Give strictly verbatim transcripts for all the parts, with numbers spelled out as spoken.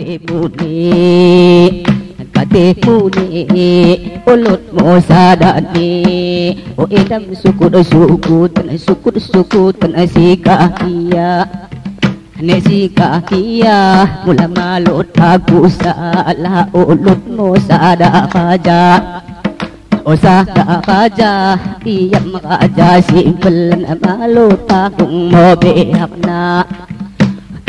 Mune, kate mune, o lot mo sada ne, o endam sukut-sukuten, sukut-sukuten si kakia. Ne si kakia, mula malot aku sala, o lot mo sada raja. O sada raja, iam raja si mbellan, malot aku mo beakna.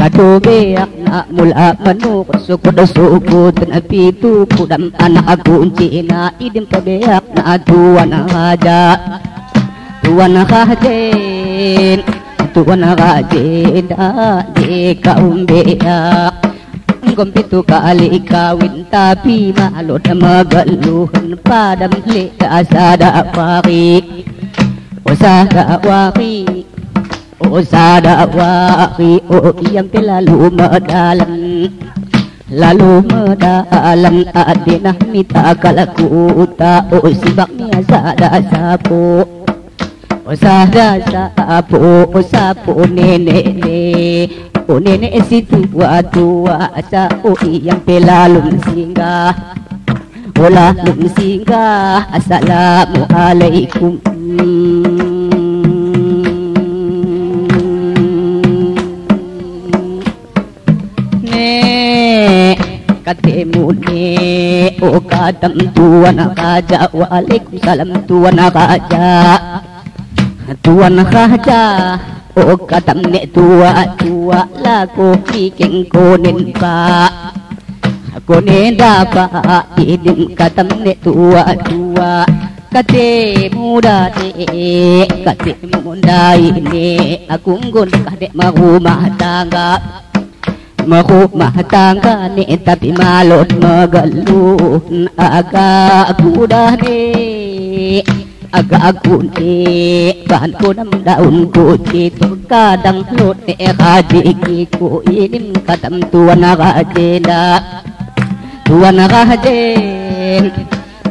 Kadu beakna mula menurut sukut-sukuten pitu kudam anak kuncina, idem pe beakna tuan raja. Tuan raja en, tuan raja en, dage kaum beak. Enggo pitu kali kawin, tapi malot megeluhen, padam lea sada wari. O sada wari, o sada wari, o iam pe lalu medalan. Lalu medalan, adena mi takal kuta, o sibak mi sada sapo. O sada sapo, o sapo nenek ne, o nenek si tua-tua, asa o iam pe lalu singgah. O lalu singgah, assalamu alaikum. Ne, kate mune, o katam tuan raja, waalaikumsalam tuan raja. Tuan raja, o katam ne tua-tua, lako mi keng konen pa. Konen dapa, idem katam ne tua-tua. Kate muda ne, kate muda ne, aku enggo ndekkah dek merumah tangga. Merumah tangga ne, tapi malot megeluh, agak kuda ne, agak aku ne, bahan ku nem daun kucit, kadang lot ne rajeki ku, idem katam tuan raja enda. Tuan raja en,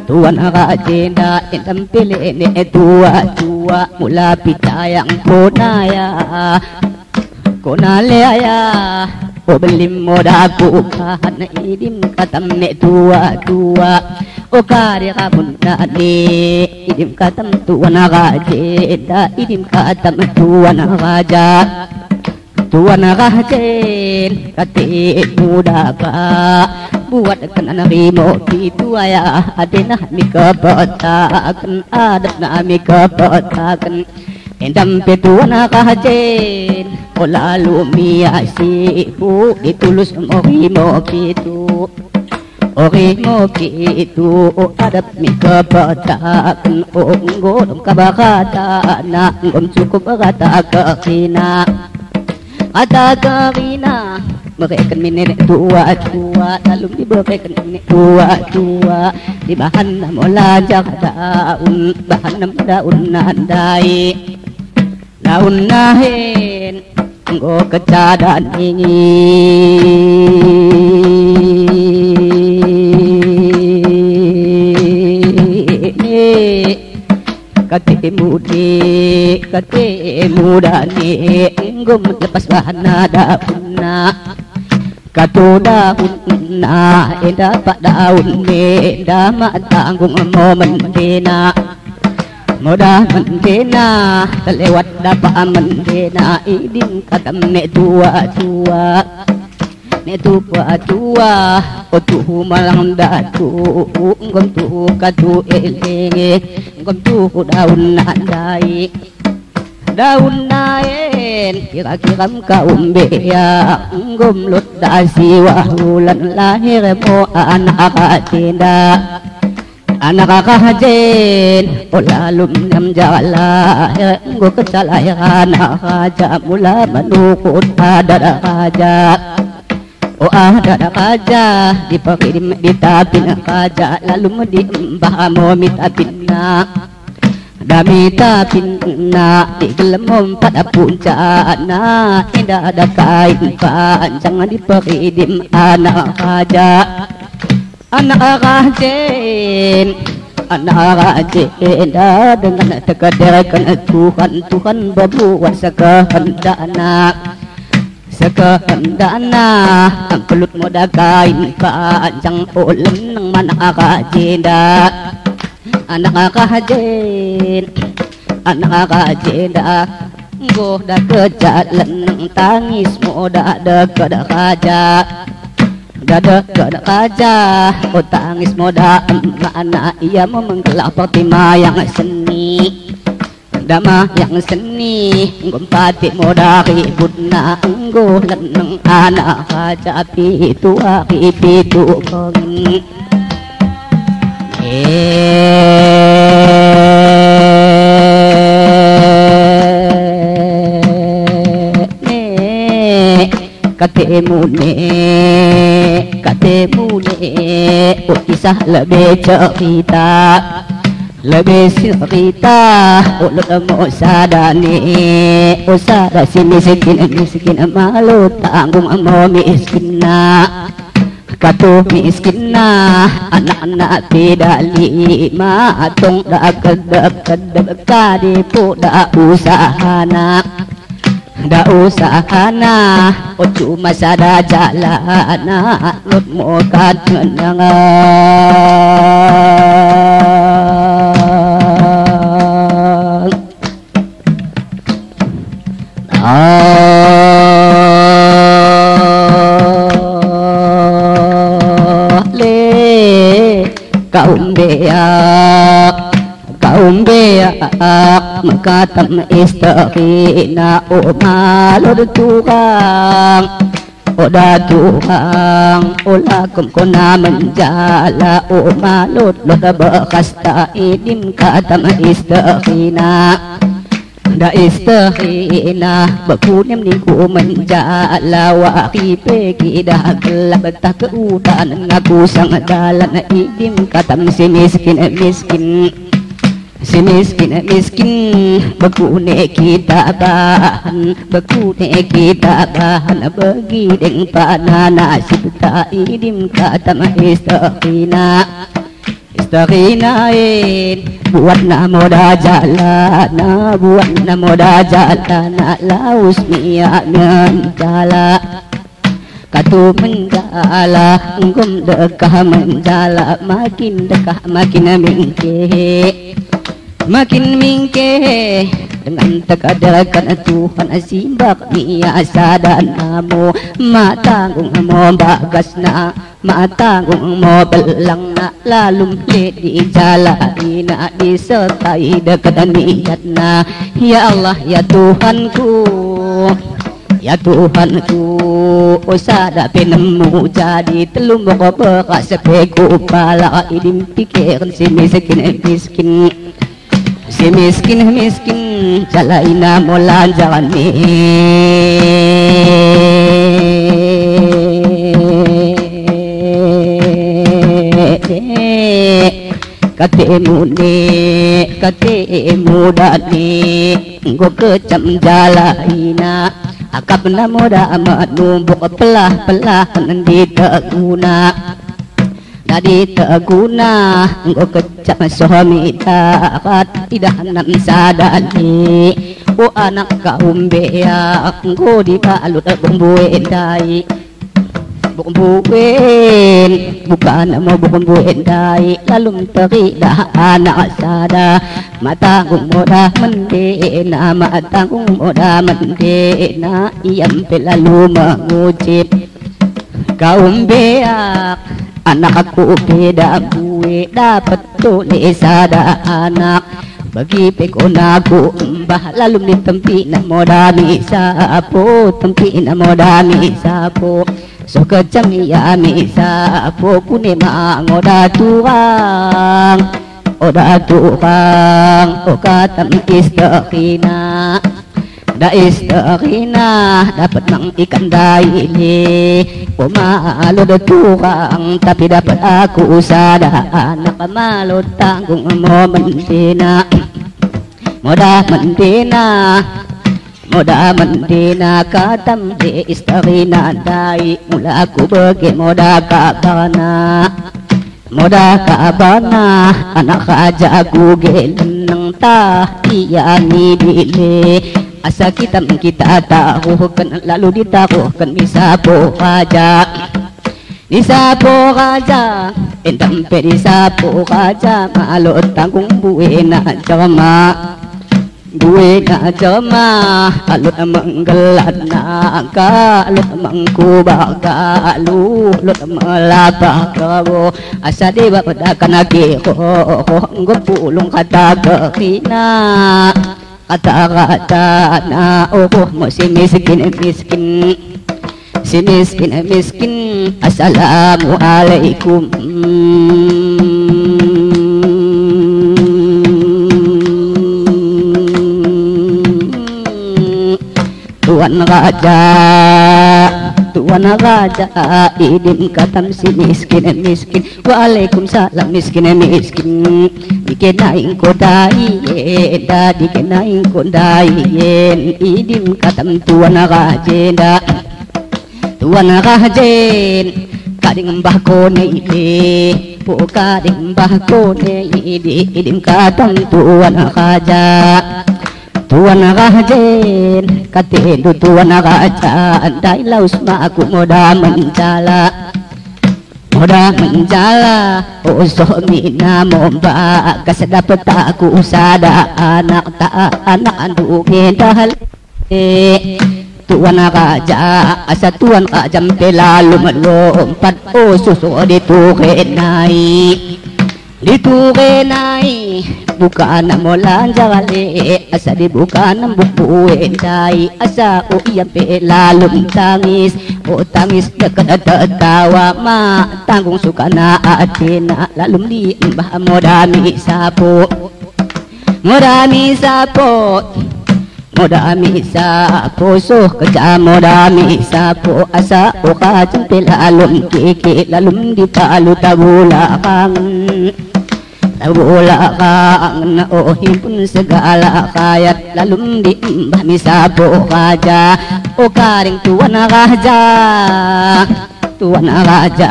tuan raja enda, endam pe lea ne tua-tua, mula pitayang kona ia. Kona lea ia, o bellim mo dako kahan, idem katam ne tua-tua. O kade ramunna ne, idem katam tuan raja enda, idem katam tuan raja. Tuan raja en, kate muda pa, buat kenan rimo pitu ia, adena mi kepetaken, adatna mi kepetaken. Endam pe tuan raja en, o lalu mi sibu, ditulus mo rimo pitu. O rimo pitu, o adat mi kepetaken, o enggo dom kabaratana, enggo cukup rata kerina. Rata kerina, mereken mi nenek tua-tua, lalu dibereken mi nenek tua-tua, dibahanna mo lanjar daun, bahanna mo daun ndai. Daun ndai en enggo kecadan ningi. Kate mune, kate muda ne, enggo melepas bahanna daunna. Katu daunna enda pa daun ne, enda ma tanggung mo mendena. Mo dah mendena, telewat dapa mendena, idin katam ne tua-tua. Ne tua-tua, o tuhu malang datu, nggom tuhu katu elenge, nggom tuhu daunna ndai. Daunna en, kira-kira mengko mbea, nggom lot dasi wah ulan lahir mo anak rajenda. Anak raja en, ola lum nyam jala, eh, enggo kecala anak raja, mula menurut adat raja. O adat raja, diperidim ditapin raja, lalu medimbah mo mitapinna. Dah mitapinna, digellem mo pada puncakna, enda ada kain panjang diperidim anak raja. Anak raja en, anak raja en, dah dengan tekederken Tuhan, Tuhan berbuat sekehendakna. Kehendakna mpelut moda kain panjang, o lenneng ma anak rajin da. Anak rajin, anak rajin da. Enggo da kejat lenneng tangis moda dekket raja. Da dekket raja, o tangis moda emmakna, ia mo menggelar pertimayang seni. Da mayang seni, enggo mpate moda ributna, enggo lenneng anak raja pitu ari pitu pengin. Eh, ne, katemu ne, katemu ne, o kisah lebbe cerita. Lebbe cerita, o lot mo sada ne, o sada si miskin, miskin malo tanggung mo miskinna. Katu miskinna, anakna pe da lima, tong da kedep-kedep, kade po da usahana. Da usahana, o cuma sada jalana, lot mo kat ngenangan. Ah, le, kaum beak. Kaum beak, mekatam isterina, o malot turang, o da turang, o lakum kona menjala, o malot lot berkasta idim katam isterina. Da isterina, bekune mningku menjala, wari pe kidah gelap, tah keudanen aku sang dalan, idim katam si miskin-miskin. Si miskin-miskin, bekune kita bahan, bekune kita bahan, bagi deng pana nasibta idim katam isterina. Isterina en, buatna moda jalana, buatna moda jalana, laus mi ia menjala. Katu menjala, enggo mdekah menjala, makin dekah makin mingke. Makin mingke, dengan tekadarken Tuhan, simbak mi ia sadana mo, ma tanggung mo bagasna, ma tanggung mo bellangna, lalu mlet i jala ina disertai dekket niatna. Ya Allah, ya Tuhanku. Ya Tuhanku, o sada pe nemmu jadi, tellu mbok beras pe kupala, idim pikiren si miskin-miskin. Si miskin-miskin, jala ina mo lanjarni. Katemu ne, katemu da ne, enggo kecam jala ina, akapna moda menumbuk pelah-pelah ndi teguna. Dadi teguna, enggo kecam soh mi darat, idahna sada ne, o anak kaum beak, enggo dibalut buk mbue ndai. Buk mbue, bukan mo buk mbue ndai, lalu mteridah anak sada. Ma tanggung moda mendena, ma tanggung moda mendena, ia mpe lalu mengucip. Kaum beak, anakku pe da mbue, dapet tole sada anak. Bagi pe kona kumbah, lalu mi tempina moda mi sapo, tempina moda mi sapo. Soh kecam ia mi sapo, kune ma ngo da turang, o da turang, o katam isterina. Da isterina, dapet mang ikan daili. O malot turang, tapi dapet aku sada anak, malot tanggung mo mendena. Moda mendena, moda mendena, katam de isterina ndai, mula aku bege moda kabarna. Moda kabarna, anak raja kuge lenneng tah ia mi dile. Asa kitab kita taruhken, lalu ditaruhken mi sapo raja. Disapo raja, enda mpe disapo raja, malo tanggung buena jelma. Buena jelma, alut menggelatna, kalut mengkubar, kalut melapah kebo. Asa deba pedakan age roh, roh enggo pulung kata kerina. Kata-katana, oh, mo si miskin-miskin. Si miskin-miskin, assalamu alaikum. Tuan Raja, Tuan Raja, idim katam si miskin-miskin. Waalaikumsalam miskin-miskin. Dike naing ko dai enda, dike naing ko dai en, idim katam Tuan Raja enda. Tuan Raja en, kading mbah kone ile, oh kading mbah kone ile, idim katam Tuan Raja. Tuan Raja en, katendu Tuan Raja, ndai laus ma aku moda menjala. Moda menjala, oh soh mina mo mbagas, dapet aku sada anak, ta anak ndung enda le. Tuan Raja, asa Tuan Raja mpe lalu melompat, oh susu di ture nai. Di ture nai, bukana mo lanjar le, asa dibukana mbue ndai, asa oh ia mpe lalu tangis, oh tangis dekket tetawa, ma tanggung sukana atena, lalu mdimbah moda mi sapo. Moda mi sapo. Moda mi sapo, soh keja moda mi sapo, asa oh kaja mpe lalu kiki, lalu mdipalu tabula kangen. Tabula kangen, oh himpun segala kayat, lalu mdimbah mi sapo raja, oh kading Tuan Raja. Tuan Raja,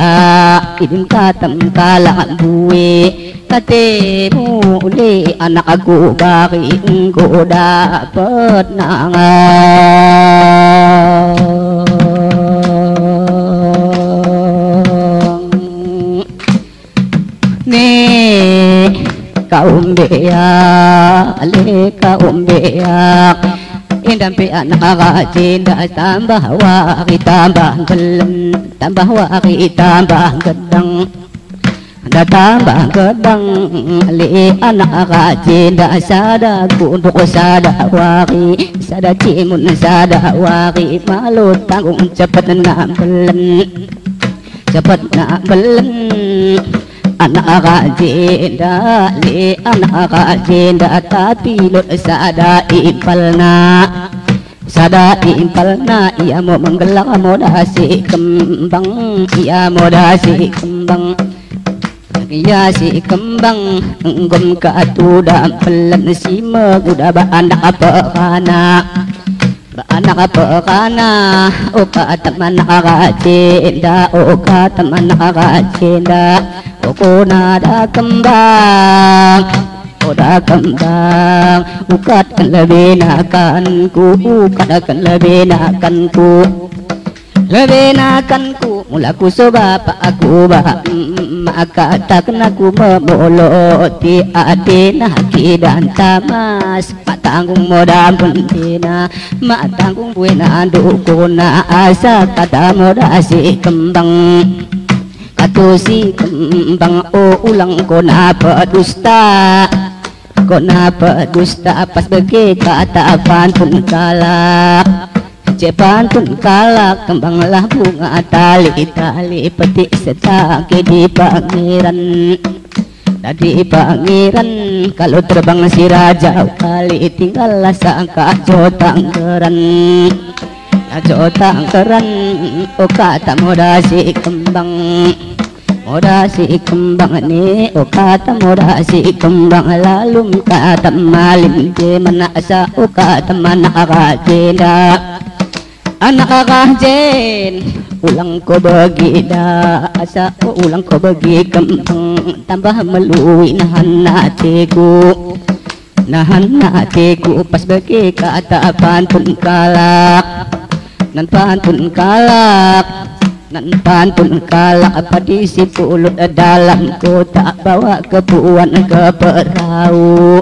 idim katam kalak mbue, katemu le anakku kari enggo dapet nang. Ne kaum beak, le kaum beak. Enda mpe anak raja enda, tambah wari tambah nggeleng, tambah wari tambah gedang. Enda tambah gedang le anak raja enda, sada kunduk sada wari, sada cimun sada wari, malo tanggung cepet na mbelen. Cepet na mbelen anak raja enda le anak raja enda, tapi lot sada impalna. Sada impalna ia mo menggelar moda si kembang, ia moda si kembang. Ia si kembang enggo mekatuda mbelen si meguda bak anak perana. Bak anak perana, oh katam anak raja enda, oh katam anak raja enda. Oh kona da kembang, oh da kembang, ukatken lebena kanku, ukatken lebena kanku. Lebena kanku, mula kusoh bapa aku ba, mm, makataken aku memoloti atena kidan tamas. Mak tanggung moda mbelena, mak tanggung buena ndukuna, asa kata moda si kembang. Kato si kembang, oh ulang kona pedusta. Kona pedusta pas bage kata pantun kalak. Ence pantun kalak, kembanglah bunga tali-tali, petik setangkai di pangeran. Dadi pangeran, kalau terbang si Raja Wali, tinggallah sangkah jo tanggeran. Jo tanggeran, oh kata moda si kembang. Moda si kembang ne, oh kata moda si kembang, lalu mekata malin je menaksa, oh kata anak raja enda. Anak raja en, ulang ko begida, asa, oh ulang ko begi kembang, tambah meluin han ateku. Nahan ateku pas bage kata pantun kalak. Nan pantun kalak, nan pantun kalak, padi sipulut dalam kotak, bawa ke puan ke perau.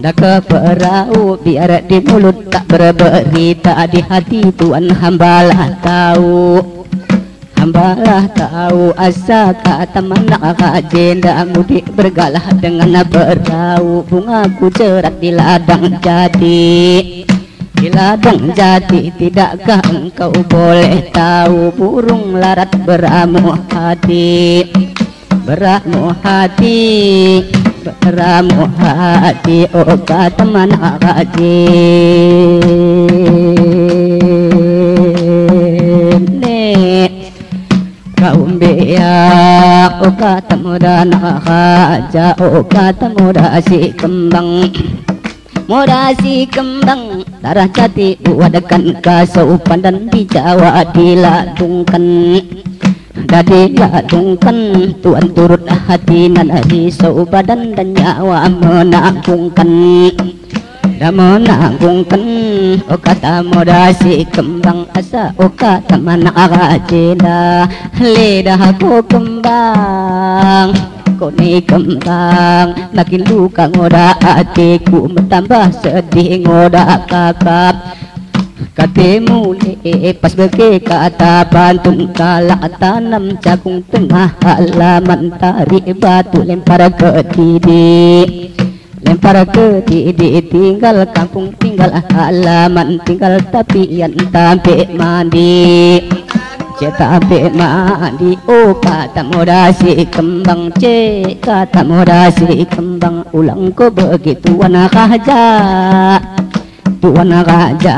Dah ke perau, biar di mulut tak berberita, di hati tuan hambalah tau. Hambalah tau asa kata manak rajenda, mudik bergalah dengan perau, bunga kucerat di ladang jati. Di ladang jati, tidakkah engkau boleh tau, burung larat beramu hati. Beramu hati, beramu hati, oh kata manak rajenda. Kau mbiar, oh kata muda anak raja, oh kata muda si kembang. Muda si kembang, darah jati buat kan kasau, pandan di Jawa diladungken. Dah diladungken, tuan turut hati nan risau, badan dan nyawa menanggungken. Dah menanggungken, oh kata muda si kembang, asa oh kata manak rajenda. Lidah ku kembang, kau ni kembang, makin luka ngoda ateku, mertambah sedih ngoda kakap. Katemu ne pas bage kata pantun kalak, tanam jagung tengah halaman, tarik batu lempar ke didi. Lempar ke didi, tinggal kampung, tinggal halaman, tinggal tapian tampe mandi. Cek tampe mandi, oh kata muda si kembang, cek kata muda si kembang, ulang ko begituan raja. Tuan raja,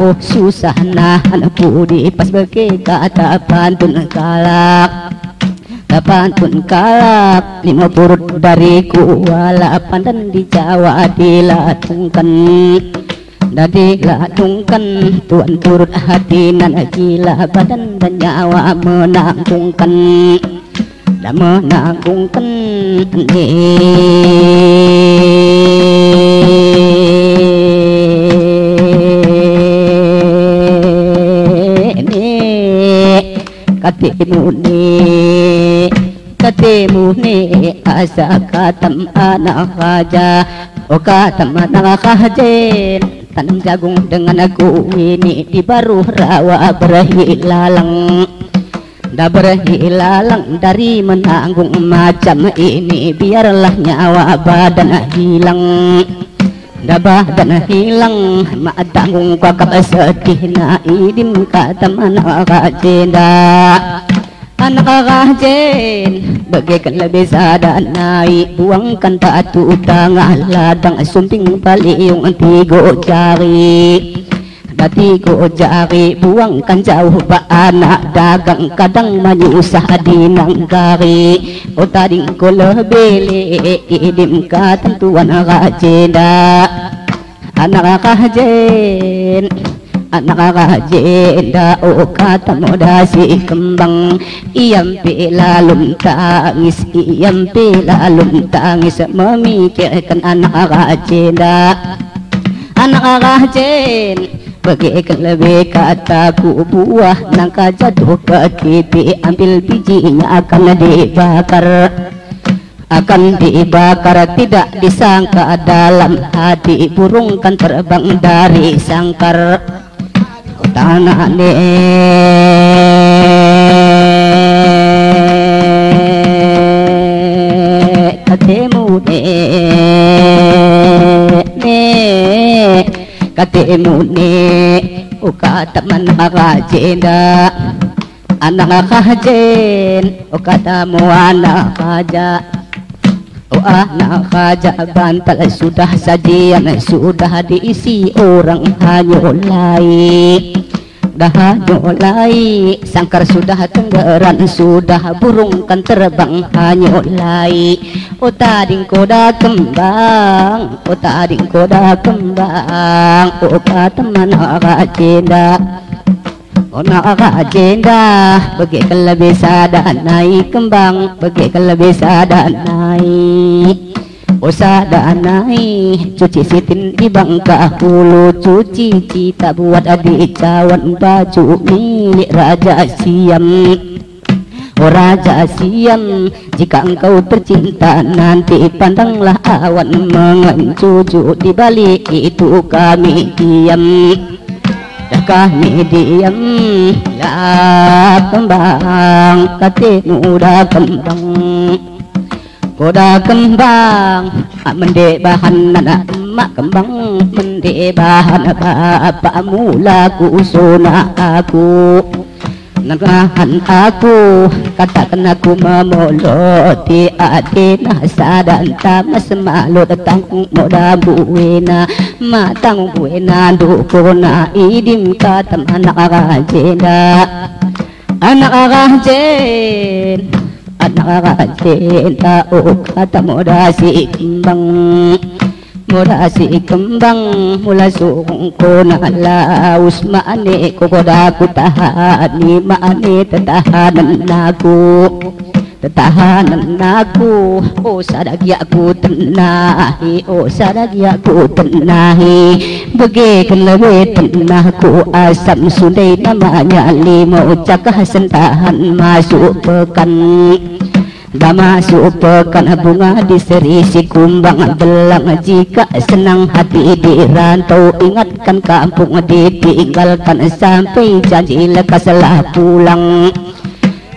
oh susah nahan pudi pas bage kata pantun kalak. Kata pantun kalak, limo purut dari kuala, pandan di Jawa diladungken. Dah diladungken, tuan turut hati nan gila, badan dan nyawa menanggungken. Dah menanggungken ne. Ne, katemu ne, katemu ne, asa katam anak raja, oh katam anak raja en, tanam jagung dengan aku ini, di baruh rawa berhilalang. Dah berhilalang dari menanggung macam ini, biarlah nyawa badan hilang. Dah badan hilang, mak tanggung kakap sedihna, idim kata manak rajenda. Anak rajen, bageken lebih sada nai, buangkan batu tangah ladang, sumping paliung tigo jari. Dah tigo jari buangkan jauh bak anak dagang, kadang manyusah di nanggari. Oh tading ko lebih le, idim kata tuan rajenda. Anak rajen, anak rajenda, oh kata muda si kembang. Iam pe lalum tangis, iam pe lalum tangis, memikirkan anak rajenda. Anak rajen, bageken lebih kataku, buah nangka jatuh ke tipi, ambil bijinya akan dibakar. Akan dibakar, tidak disangka dalam hati, burung kan terbang dari sangkar. Tanah ne, katemu ne, ne, katemu ne, oh kata manak rajenda. Anak rajen, oh katamu anak raja. Oh anak raja, bantal sudah, sajian sudah diisi orang, hanyo lai. Dah hanyo lai, sangkar sudah, tenggeran sudah, burung kan terbang, hanyo lai. Oh tading ko dah kembang, oh tading ko dah kembang, oh kata manak rajenda. Oh anak rajenda, bageken lebih sada nai kembang, bageken lebih sada nai. O sada nai, cuci sitin di bangka hulu, cuci cita buat di cawan, baju milik raja Siam. O raja Siam, jika engkau tercinta nanti, pandanglah awan mengencucu, di balik itu kami diam. Dah kami diam, dah kembang, katemu dah kembang. Ko dah kembang, mende bahan anak mak kembang, mende bahan bapak mula ku sona aku. Nenggahan aku, kataken aku memoloti adena, sada nta mas malut tanggung mo dah buena, ma tanggung buena ndukuna idim, kata anak rajenda. Anak rajen, anak rajenda, o kata mo dah si kembang. Mo dah si kembang, mula surung kona laus, mane ko dah kutahani, mane tetahanen aku. Tetahanen aku, o sada giak kutenahi, o sada giak kutenahi. Begeken lebe tenahku, asam sundai namanya limo, cakah sentahan masuk pekan. Dah masuk pekan bunga di seri si kumbang belang, jika senang hati di rantau, ingatkan kampung ditinggalkan, sampai janji lekaslah pulang.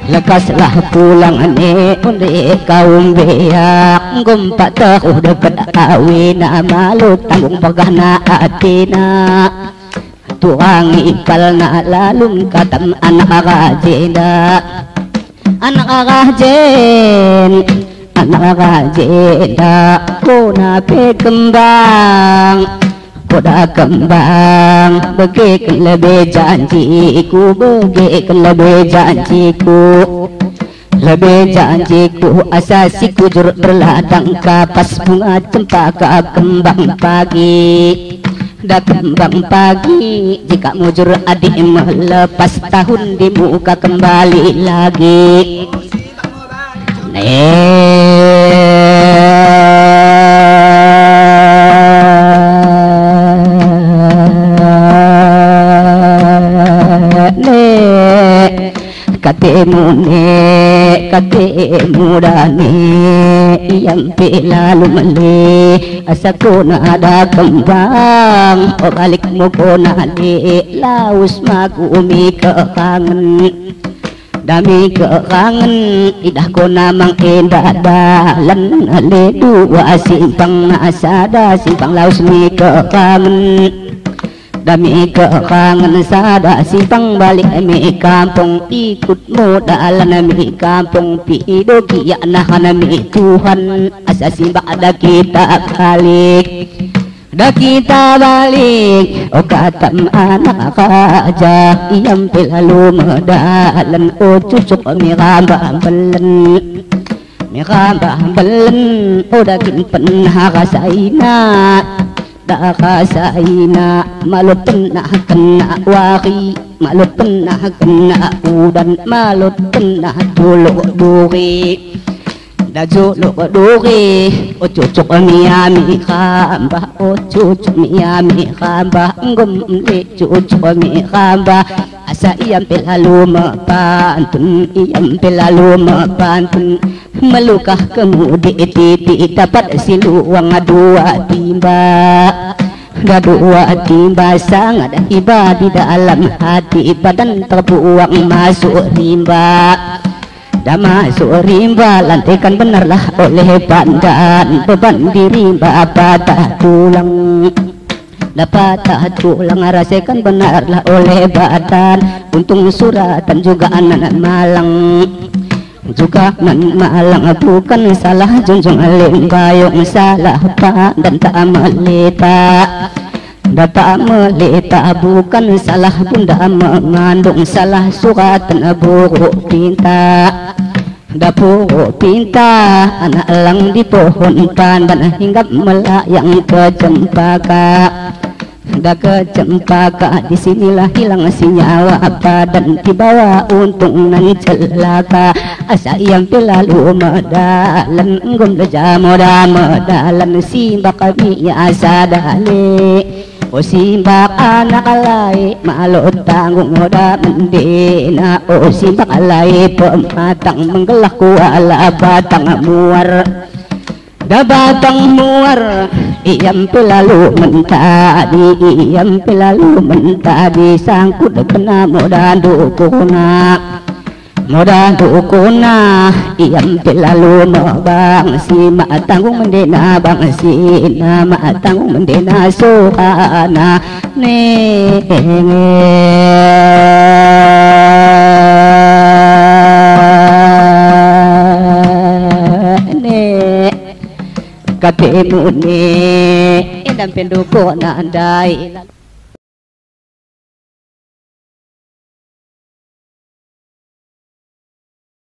Lekaslah pulang ne unde kaum beak, nggom patah uh deket awena, malut tanggung pegahna atena. Tuangi palna lalum, kata anak rajenda. Anak rajen, anak rajenda, kona pe kembang. Ko dah kembang, begeken lebe janjiku, begeken lebe janjiku. Lebe janjiku asa si kujur berladang kapas, bunga cempaka kembang pagi. Dah kembang pagi, jika mujur adik melepas, tahun di muka kembali lagi. Ne, ne, katemu ne, katemu dah ne, iam pe lalum le, asa kona dah kembang, o balik mo kona le, laus ma ku mi kekangen. Dami kekangen, idah kona mang enda dalan, le dua simpang, na sada simpang laus mi kekangen. Dami kekangen sada simpang, balik mi kampung, ikut mo dalan mi kampung, pido giak nahan mi Tuhan, asa simbak dah kita balik. Dah kita balik, o kata anak raja, iam pe lalum dalan, o cucuk mi rambah mbellen. Mi rambah mbellen, o daging pennah rasaina. Dah rasaina, malut pennah kena wari, malut pennah kena udan, malut pennah juluk duri. Dah juluk duri, o cucuk mi ami rambah, o cucuk mi ami rambah, nggom le cucuk mi rambah. Asa iam pe lalum pantun, iam pe lalum pantun, melukah kemudi titi, dapat si luang dua timba. Dah dua timba sangat iba di dalam hati, badan terbuang masuk rimba. Dah masuk rimba, lantekan benarlah oleh badan, beban di rimba patah tulang. Dah patah tulang, rasakan benarlah oleh badan. Untung suratan juga nan malang. Juga nan malang, bukan salah Junjung Limbayong, salah Pandan tak melita. Dah tak melita, bukan salah bunda mengandung, salah suratan buruk pinta. Dah buruk pinta, anak lang di pohon pandan, hinggap melayang ke cempaka. Daka cempaka, di sinilah hilang si nyawa, padan tibawa untung nan celaka. Asa iam pe lalu medalan, nggom leja moda medalan, simbak kami asa dali. O simbak anak lae, malo tanggung moda mendena. O simbak lae, pematang menggelah kuala batang muar. Dah batang muar, iam pe lalu mentadi, iam pe lalu mentadi, sangkut kena moda dukuna. Moda dukuna, iam pe lalu mebangsi, mak tanggung mendena bangsina, mak tanggung mendena sukana. Ne, ne. Katemu ne, endam pe dukuna ndai.